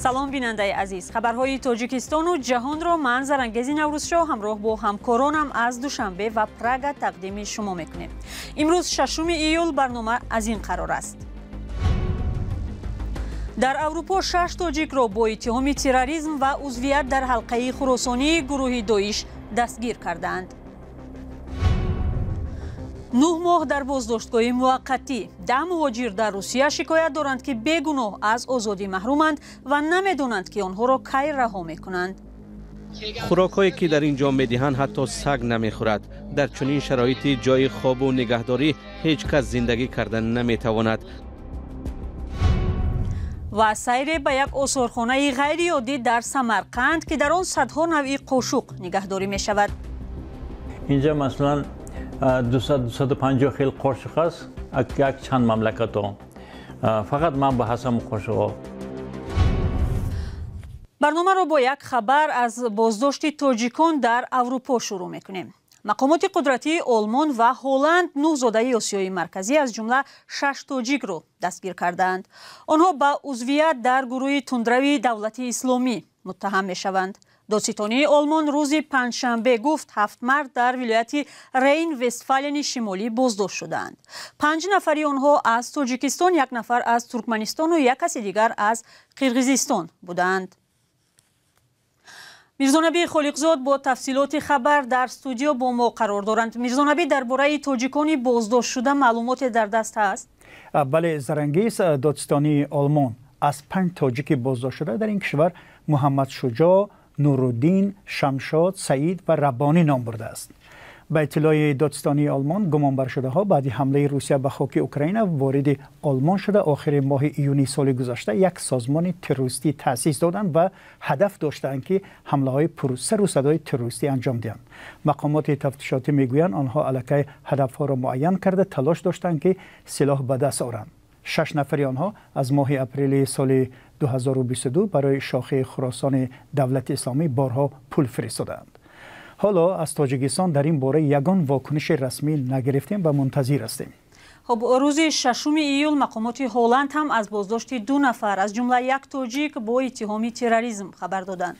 Салом, бинандаи азиз. Хабарҳои Тоҷикистону ҷаҳонро ман, Зарангези Наврӯзшоҳ, ҳамроҳ бо ҳамкоронам аз Душанбе ва Прага тақдими шумо мекунем. Имрӯз 6 июл, барнома аз ин қарор аст. Дар Аврупо шаш тоҷикро бо иттиҳоми терроризм ва узвият дар ҳалқаи хуросонии гурӯҳи Доиш дастгир кардаанд. 9 моҳ дар боздоштгоҳи муваққатӣ. 10 муҳоҷир дар Русия шикоят доранд, ки бегуноҳ аз озодӣ маҳруманд ва намедонанд, ки онҳоро кай раҳо мекунанд. Хӯрокҳое, ки дар ин ҷо медиҳанд, ҳатто саг намехӯрад. Дар чунин шароити ҷои хобу нигаҳдорӣ ҳеҷ кас зиндагӣ карда наметавонад. Ва сайре ба як осорхонаи ғайриоддӣ дар Самарқанд, ки дар он садҳо навъи қошуқ нигаҳдорӣ мешавад. Инҷа масалан 250 хел қошуқ аст, як чанд мамлакатҳо. Фақат ман ба ҳасам қошуқҳо. Барномаро бо як хабар аз боздошти тоҷикон дар Аврупо шурӯъ мекунем. Мақомоти қудратии Олмон ва Ҳолланд нӯҳ зодаи Осиёи Марказӣ, аз ҷумла шаш тоҷикро дастгир кардаанд. Онҳо ба узвият дар гурӯҳи тундрави Давлати Исломӣ муттаҳам мешаванд. Додситонии Олмон рӯзи панҷшанбе гуфт, ҳафт мард дар вилояти Рейн Вестфалени Шимолӣ боздошт шудаанд. Панҷ нафари онҳо аз Тоҷикистон, як нафар аз Туркманистону як каси дигар аз Қирғизистон будаанд. Мирзонабӣ Холиқзод бо тафсилоти хабар дар студио бо мо қарор доранд. Мирзонабӣ, дар бораи тоҷикони боздоштшуда маълумоте дар даст ҳаст? Бале, Зарангиз. Додситонии Олмон аз панҷ тоҷики боздоштшуда дар ин кишвар Муҳаммадшуҷоъ, Нуруддин, Шамшод, Саид ва Раббонӣ ном бурдааст. Ба иттилои додситонии Олмон, гумонбаршудаҳо баъди ҳамлаи Русия ба хоки Украина вориди Олмон шуда, охири моҳи июни соли гузашта як созмони террористӣ таъсис доданд ва ҳадаф доштаанд, ки ҳамлаҳои пурсару садои террористӣ анҷом диҳанд. Мақомоти тафтишотӣ мегӯянд, онҳо аллакай ҳадафҳоро муайян карда, талош доштанд, ки силоҳ ба даст оранд. Шаш нафари онҳо аз моҳи апрели соли 2022 барои шохаи Хуросони Давлати Исломӣ борҳо пул фиристодаанд. Ҳоло аз Тоҷикистон дар ин бора ягон вокуниши расмӣ нагирифтем ва мунтазир ҳастем. Хуб, рӯзи 6 июл мақомоти Ҳолланд ҳам аз боздошти ду нафар, аз ҷумла як тоҷик, бо иттиҳоми терроризм хабар доданд.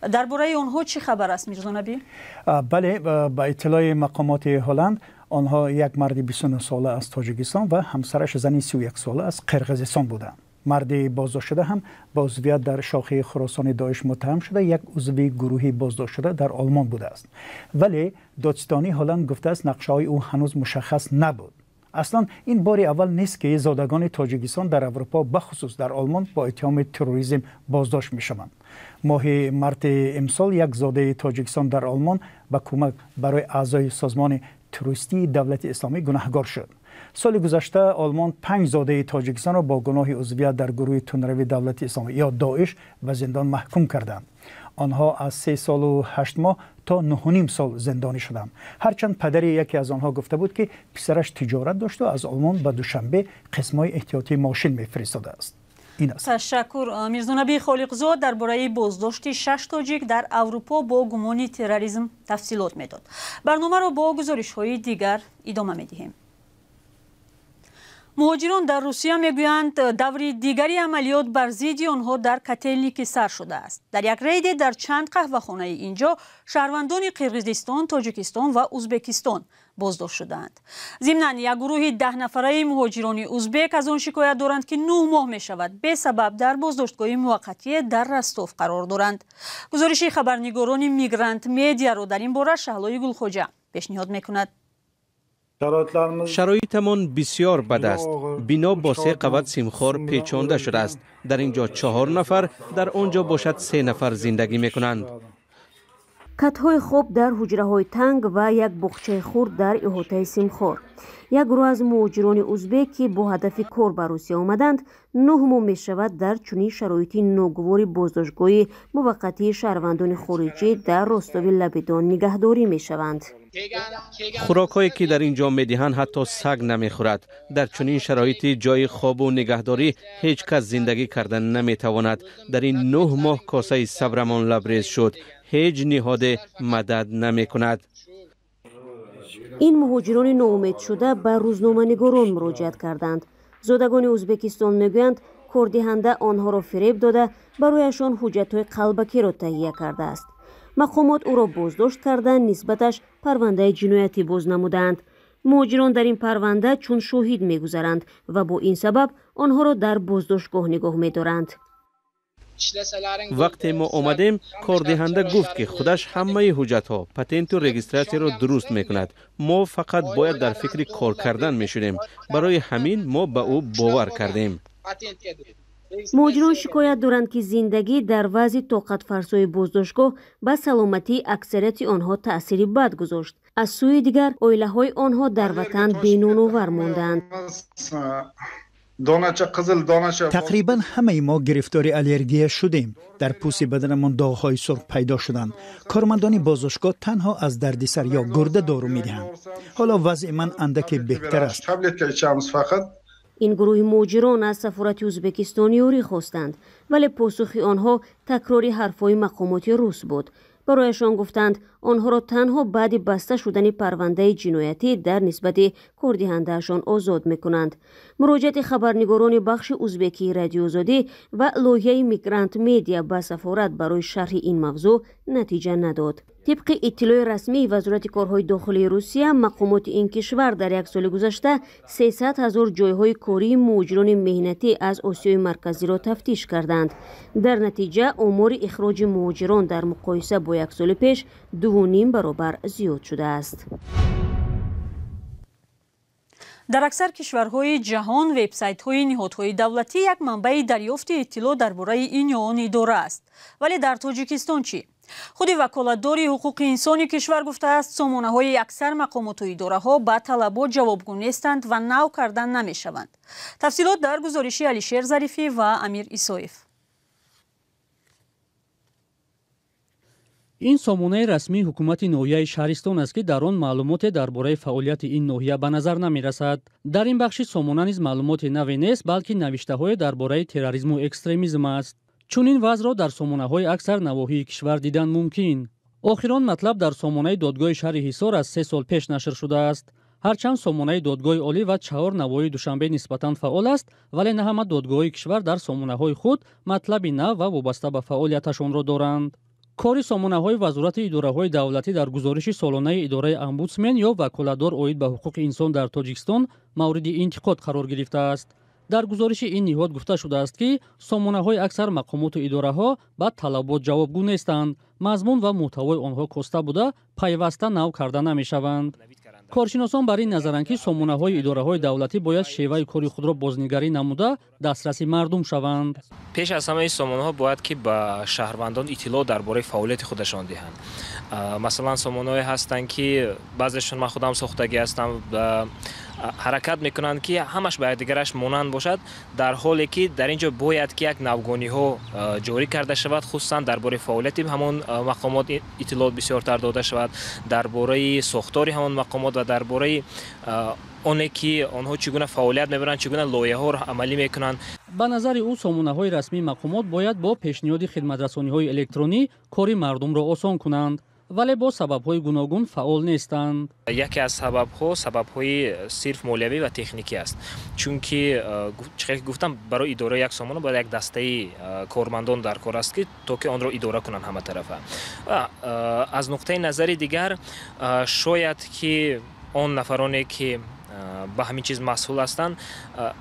Дар бораи онҳо чӣ хабар аст, Мирзонабӣ? Бале, ба иттилои мақомоти Ҳолланд, онҳо як марди 29 сола аз Тоҷикистон ва ҳамсараш, зани 31 сола аз Қирғизистон буданд. Марди боздоштшуда ҳам ба узвият дар шохаи Хуросони Доиш муттаҳам шуда, як узви гурӯҳи боздоштшуда дар Олмон будааст, вале додситонии Ҳолланд гуфтааст, нақшаҳои ӯ ҳанӯз мушаххас набуд. Аслан ин бори аввал нест, ки зодагони Тоҷикистон дар Аврупо, бахусус дар Олмон, бо иттиҳоми терроризм боздошт мешаванд. Моҳи марти имсол як зодаи Тоҷикистон дар Олмон ба кӯмак барои аъзои созмони террористии Давлати Исломӣ гунаҳгор шуд. Соли гузашта Олмон панҷ зодаи Тоҷикистонро бо гуноҳи узвият дар гурӯҳи тундрави Давлати Исломӣ ё Доиш ба зиндон маҳкум карданд. Онҳо аз 3 солу 8 моҳ то 9.5 сол зиндонӣ шуданд. Ҳарчанд падари яке аз онҳо гуфта буд, ки писараш тиҷорат дошту аз Олмон ба Душанбе қисмҳои эҳтиётии мошин мефиристодааст. Ин аст. Ташаккур. Мирзонабӣ Холиқзод дар бораи боздошти шаш тоҷик дар Аврупо бо гумони терроризм тафсилот медод. Барномаро бо гузоришҳои дигар идома медиҳем. Муҳоҷирон дар Русия мегӯянд, даври дигари амалиёт бар зидди онҳо дар Котелники сар шудааст. Дар як рейде дар чанд қаҳвахонаи инҷо шаҳрвандони Қирғизистон, Тоҷикистон ва Узбекистон боздошт шудаанд. Зимнан, як гурӯҳи 10 нафараи муҳоҷирони узбек аз он шикоят доранд, ки 9 моҳ мешавад, бесабаб дар боздоштгоҳи муваққатие дар Ростов қарор доранд. Гузориши хабарнигорони Мигрант Медиаро дар ин бора Шаҳлои Гулхоҷа пешниҳод мекунад. Шароитамон бисёр бад аст. Бино бо се қабат симхор печонда шудааст. Дар ин ҷо чаҳор нафар, дар он ҷо бошад се нафар зиндагӣ мекунанд. Катҳои хоб дар ҳуҷраҳои танг ва як боғчаи хурд дар иҳотаи симхор. Як гурӯҳ аз муҳоҷирони узбек, ки бо ҳадафи кор ба Русия омаданд, 9 моҳ мешавад, дар чунин шароити ногувори боздоштгоҳи муваққатии шаҳрвандони хориҷӣ дар Ростови лаби Дон нигаҳдорӣ мешаванд. Хӯрокҳое, ки дар ин ҷо медиҳанд, ҳатто саг намехӯрад. Дар чунин шароити ҷои хобу нигаҳдорӣ ҳеҷ кас зиндагӣ карда наметавонад. Дар ин 9 моҳ косаи сабрамон лабрез шуд. Ҳеҷ ниҳоде мадад намекунад. Ин муҳоҷирони ноумедшуда ба рӯзноманигорон муроҷиат карданд. Зодагони Ӯзбекистон мегӯянд, Кордиҳанда онҳоро фиреб дода, барояшон ҳуҷҷатҳои қалбакиро таҳия кардааст. Мақомот ӯро боздошт карда, нисбаташ парвандаи ҷиноятӣ боз намуданд. Муҳоҷирон дар ин парванда чун шоҳид мегузаранд ва бо ин сабаб онҳоро дар боздоштгоҳ нигоҳ медоранд. Вақте мо омадем, кордиҳанда гуфт, ки худаш ҳамаи ҳуҷҷатҳо, патенту регистратсияро дуруст мекунад. Мо фақат бояд дар фикри кор кардан мешудем. Барои ҳамин мо ба ӯ бовар кардем. Муҳоҷирон шикоят доранд, ки зиндагӣ дар вазъи тоқатфарсои боздоштгоҳ ба саломатии аксарияти онҳо таъсири бад гузошт. Аз сӯи дигар, оилаҳои онҳо дар ватан беноновар мондаанд. Тақрибан ҳамаи мо гирифтори аллергия шудем. Дар пӯсти баданамон доғҳои сурх пайдо шуданд. Кормандони боздоштгоҳ танҳо аз дарди сар ё гурда дору медиҳанд. Ҳоло вазъи ман андаке беҳтар аст. Ин гурӯҳи муҳоҷирон аз сафорати Ӯзбекистон ёрӣ хостанд, вале посухи онҳо такрори ҳарфҳои мақомоти рус буд. Барояшон гуфтанд, онҳоро танҳо баъди баста шудани парвандаи ҷиноятӣ дар нисбати кордиҳандаашон озод мекунанд. Муроҷиати хабарнигорони бахши узбекии Радиоозодӣ ва лоиҳаи Мигрант Медиа ба сафорат барои шарҳи ин мавзӯъ натиҷа надод. Тибқи иттилои расмии Вазорати корҳои дохилии Русия, мақомоти ин кишвар дар як соли гузашта 300 ҳазор ҷойҳои кории муҳоҷирони меҳнатӣ аз Осиёи Марказиро тафтиш карданд. Дар натиҷа омори ихроҷи муҳоҷирон дар муқоиса бо як соли пеш 2,5 баробар зиёд шудааст. Дар аксар кишварҳои ҷаҳон вебсайтҳои ниҳодҳои давлатӣ як манбаи дарёфти иттилоъ дар бораи ин ё он идора аст. Вале дар Тоҷикистон чӣ? Худи ваколатдори ҳуқуқи инсони кишвар гуфтааст, сомонаҳои аксар мақомоту идораҳо ба талабот ҷавобгӯ нестанд ва нав кардан намешаванд. Тафсилот дар гузориши Алишер Зарифӣ ва Амир Исоев. Ин сомонаи расмии ҳукумати ноҳияи Шаҳристон аст, ки дар он маълумоте дар бораи фаъолияти ин ноҳия ба назар намерасад. Дар ин бахши сомона низ маълумоти наве нест, балки навиштаҳое дар бораи терроризму экстремизм аст. Чунин вазъро дар сомонаҳои аксар навоҳии кишвар дидан мумкин. Охирон матлаб дар сомонаи додгоҳи шаҳри Ҳисор аз 3 сол пеш нашр шудааст. Ҳарчанд сомонаи додгоҳи олӣ ва 4 навоҳии Душанбе нисбатан фаъол аст, вале на ҳама додгоҳҳои кишвар дар сомонаҳои худ матлаби нав ва вобаста ба фаъолияташонро доранд. Кори сомонаҳои вазорати идораҳои давлатӣ дар гузориши солонаи идораи омбудсмен ё ваколатдор оид ба ҳуқуқи инсон дар Тоҷикистон мавриди интиқод қарор гирифтааст. Дар гузориши ин ниҳод гуфта шудааст, ки сомонаҳои аксар мақомоту идораҳо ба талабот ҷавобгӯ нестанд, мазмун ва мӯҳтавои онҳо коста буда, пайваста нав карда намешаванд. Коршиносон бар ин назаранд, ки сомонаҳои идораҳои давлатӣ бояд шеваи кори худро бознигарӣ намуда, дастраси мардум шаванд. Пеш аз ҳамаи сомонаҳо бояд ки ба шаҳрвандон иттилоъ дар бораи фаъолияти худашон диҳанд. Масалан, сомонаҳое ҳастанд, ки баъзешон ман худам сохтагӣ ҳастам, ҳаракат мекунанд, ки ҳамаш ба якдигараш монанд бошад, дар ҳоле ки дар ин ҷо бояд ки як навгониҳо ҷорӣ карда шавад, хусусан дар бораи фаъолияти ҳамон мақомот иттилоот бисёртар дода шавад, дар бораи сохтори ҳамон мақомот ва дар бораи оне ки онҳо чӣ гуна фаъолият мебаранд, чӣ гуна лоиҳаҳоро амалӣ мекунанд. Ба назари ӯ, сомонаҳои расмии мақомот бояд бо пешниҳоди хидматрасониҳои электронӣ кори мардумро осон кунанд, вале бо сабабҳои гуногун фаъол нестанд. Яке аз сабабҳо сабабҳои сирф молиявӣ ва техникӣ аст, чунки чӣ хел гуфтам, барои идораи як сомона бояд як дастаи кормандон дар кор аст, ки то ки онро идора кунанд ҳаматарафа. Аз нуқтаи назари дигар, шояд ки он нафароне ки ба ҳамин чиз масъул ҳастанд,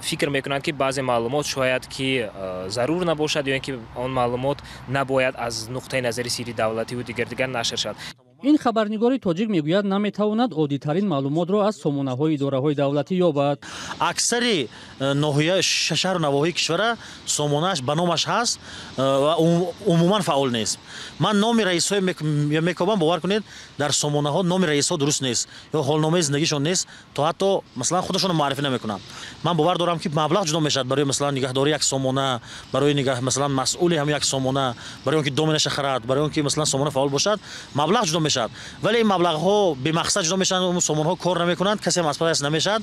фикр мекунанд, ки баъзе маълумот шояд ки зарур набошад ё ин ки он маълумот набояд аз нуқтаи назари сирри давлативу дигар дигар нашр шавад. Ин хабарнигори тоҷик мегӯяд, наметавонад оддитарин маълумотро аз сомонаҳои идораҳои давлатӣ ёбад. Аксари ноҳия, шаҳру навоҳии кишвара сомонааш ба номаш ҳаст ва умуман фаъол нест. Ман номи раисҳое мекобам, бовар кунед, дар сомонаҳо номи раисҳо дуруст нест ё ҳолномаи зиндагишон нест, то ҳатто масалан худашонро муаррифӣ намекунанд. Ман бовар дорам, ки маблағ ҷудо мешавад барои масалан нигаҳдории як сомона, барои масалан масъули ҳам як сомона, барои он ки доменаша харад, барои он ки масалан сомона фаъол бошад, маблағ ҷудо мешавад. Вале ин маблағҳо бемақсад ҷудо мешаванд, сомонаҳо кор намекунанд, касе ҳам аз пасаш намешавад.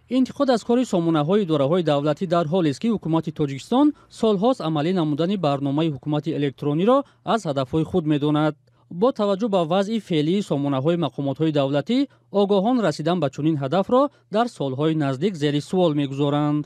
Интиқод аз кори сомонаҳои идораҳои давлатӣ дар ҳолест, ки ҳукумати Тоҷикистон солҳост амалӣ намудани барномаи ҳукумати электрониро аз ҳадафҳои худ медонад. Бо таваҷҷӯҳ ба вазъи феълии сомонаҳои мақомотҳои давлатӣ, огоҳон расидан ба чунин ҳадафро дар солҳои наздик зери суол мегузоранд.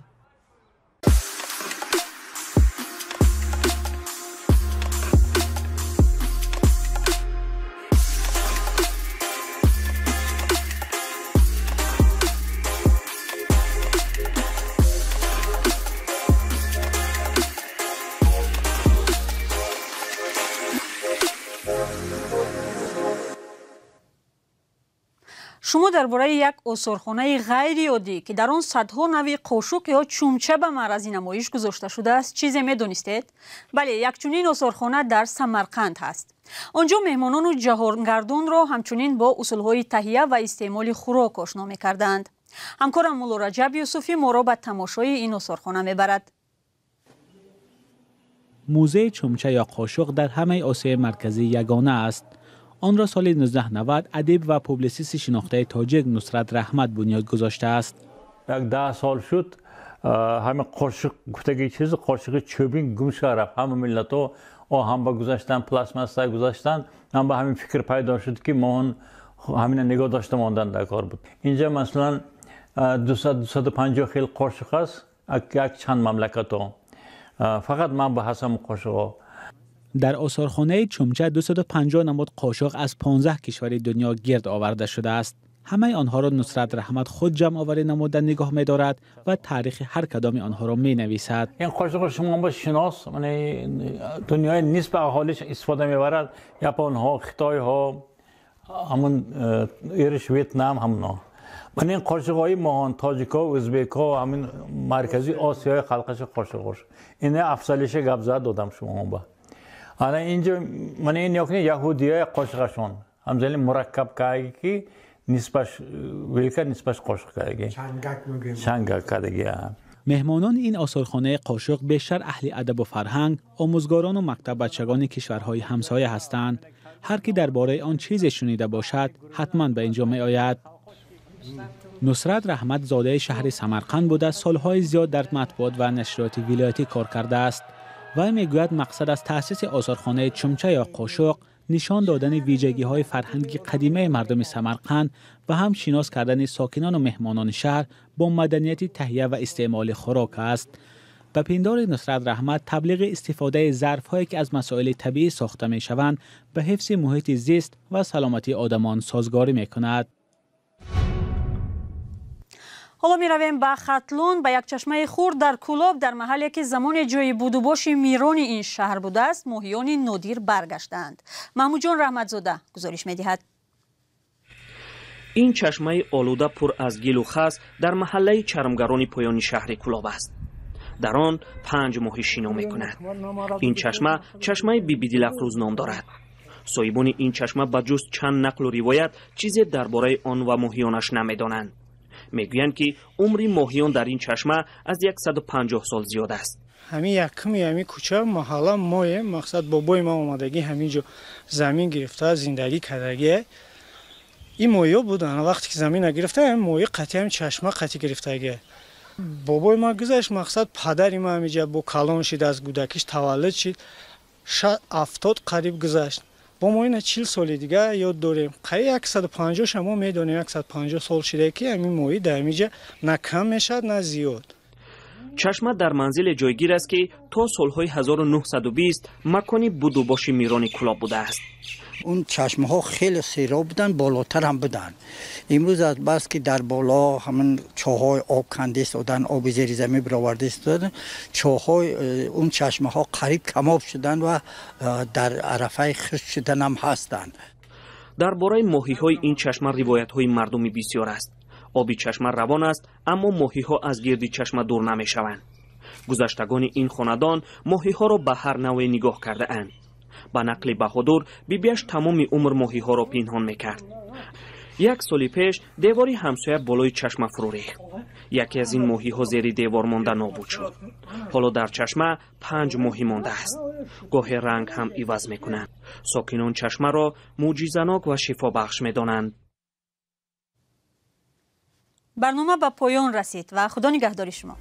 Шумо дар бораи як осорхонаи ғайриоддӣ, ки дар он садҳо навъи қошуқ ё чумча ба маърази намоиш гузошта шудааст, чизе медонистед? Бале, як чунин осорхона дар Самарқанд ҳаст. Он ҷо меҳмонону ҷаҳонгардонро ҳамчунин бо усулҳои таҳия ва истеъмоли хӯрок ошно мекарданд. Ҳамкорам Мулло Раҷаб Юсуфӣ моро ба тамошои ин осорхона мебарад. Музеи чумча ё қошуқ дар ҳамаи Осиёи Марказӣ ягона аст. Онро соли 1990 адиб ва публисисти шинохтаи тоҷик Нусрат Раҳмат бунёд гузоштааст. 10 сол шуд, ҳамин қошуқ гуфтаги чиз, қошуқи чӯбин гум шуда рафт. Ҳама миллатҳо оҳан ба гузаштан, пластмасса гузаштан, ҳам ба ҳамин фикр пайдо шуд, ки мо он ҳамина нигоҳ дошта мондан дар кор буд. Инҷа масалан 200-250 хел қошуқ аст, як чанд мамлакатҳо. Фақат ман ба ҳастам қошуқҳо. Дар осорхонаи чумча 250 намуд қошуқ аз 15 кишвари дунё гирд оварда шудааст. Ҳамаи онҳоро Нусрат Раҳмат худ ҷамъоварӣ намуда нигоҳ медорад ва таърихи ҳар кадоми онҳоро менависад. Ин қошуқро шумо ба шинос, дунёи нисфи аҳолиш истифода мебарад. Японҳо, хитойҳо, ҳамун ириш, Ветнам, ҳамунҳо. Ман ин қошуқҳои моҳон, тоҷикҳо, ӯзбекҳо, ҳамин маркази Осиёи халқаши қошуқҳош. Ина афзалиша гап зад додам шумо ба. Ана инҷо ман ин ёкни яҳудиёи қошуқашон. Ҳамзали мураккаб каги ки нисбаш вилка нисбаш қошуқ каги. Чангак мегӯем. Чангак каги. Меҳмонони ин осорхонаи қошуқ бештар аҳли адабу фарҳанг, омӯзгорону мактаббачагони кишварҳои ҳамсоя ҳастанд. Ҳар ки дар бораи он чизе шунида бошад, ҳатман ба инҷо меояд. Нусрат Раҳмат зодаи шаҳри Самарқанд буда, солҳои зиёд дар матбуот ва нашриёти вилоятӣ кор кардааст. Вай мегӯяд, мақсад аз таъсиси осорхонаи чумча ё қошуқ нишон додани вижагиҳои фарҳанги қадимаи мардуми Самарқанд ва ҳам шинос кардани сокинону меҳмонони шаҳр бо маданияти таҳия ва истеъмоли хӯрок аст. Ба пиндори Нусрат Раҳмат, таблиғи истифодаи зарфҳое ки аз масоили табиӣ сохта мешаванд, ба ҳифзи муҳити зист ва саломатии одамон созгорӣ мекунад. Ҳоло меравем ба Хатлон, ба як чашмаи хурд дар Кӯлоб, дар маҳалле ки замоне ҷои будубоши мирони ин шаҳр будааст, моҳиёни нодир баргаштаанд. Маҳмудҷон Раҳматзода гузориш медиҳад. Ин чашмаи олуда пур аз гилу хас дар маҳаллаи чармгарони поёни шаҳри Кӯлоб аст. Дар он 5 моҳӣ шино мекунад. Ин чашма чашмаи Бибидилафрӯз ном дорад. Соҳибони ин чашма ба ҷуз чанд нақлу ривоят чизе дар бораи он ва моҳиёнаш намедонанд. Мегӯянд, ки умри моҳиён дар ин чашма аз 150 сол зиёд аст. Ҳамин якуми ҳамин кӯча маҳалла моем, мақсад бобои ма омадагӣ ҳамин ҷо замин гирифта зиндагӣ кардагӣ. Ин моҳиё буданд, вақте ки замина гирифта, ҳамин моҳи қатъи ҳамин чашма қатъи гирифтагӣ. Бобои ма гузашт, мақсад падари ма ҳамин ҷо бо калон шид, аз кӯдакиш таваллуд шид, 70 қариб гузашт. Бо мо ина 40 соли дига ёд дорем. Қариб 150 мо медонем, 150 сол шуда ки ҳамин моҳӣ дар ҳамин ҷо на кам мешавад, на зиёд. Чашма дар манзиле ҷойгир аст, ки то солҳои 1920 макони будубоши мирони Кӯлоб будааст. Он чашмаҳо хеле сероб буданд, болотар ҳам буданд. Имрӯз аз бас ки дар боло ҳамин чоҳҳои об канда истоданд, оби зери замин бароварда истоданд, чоҳҳои он чашмаҳо қариб камоб шуданд ва дар арафаи хушк шудан ҳам ҳастанд. Дар бораи моҳиҳои ин чашма ривоятҳои мардумӣ бисёр аст. Оби чашма равон аст, аммо моҳиҳо аз гирди чашма дур намешаванд. Гузаштагони ин хонадон моҳиҳоро ба ҳар навъе нигоҳ кардаанд. Ба нақли Баҳодур, бибиаш тамоми умр моҳиҳоро пинҳон мекард. Як соли пеш девори ҳамсоя болои чашма фурӯ рехт. Яке аз ин моҳиҳо зери девор монда нобуд шуд. Ҳоло дар чашма 5 моҳӣ мондааст. Гоҳе ранг ҳам иваз мекунанд. Сокинон чашмаро мӯъҷизанок ва шифобахш медонанд. Барнома ба поён расид ва худо нигаҳдори шумо.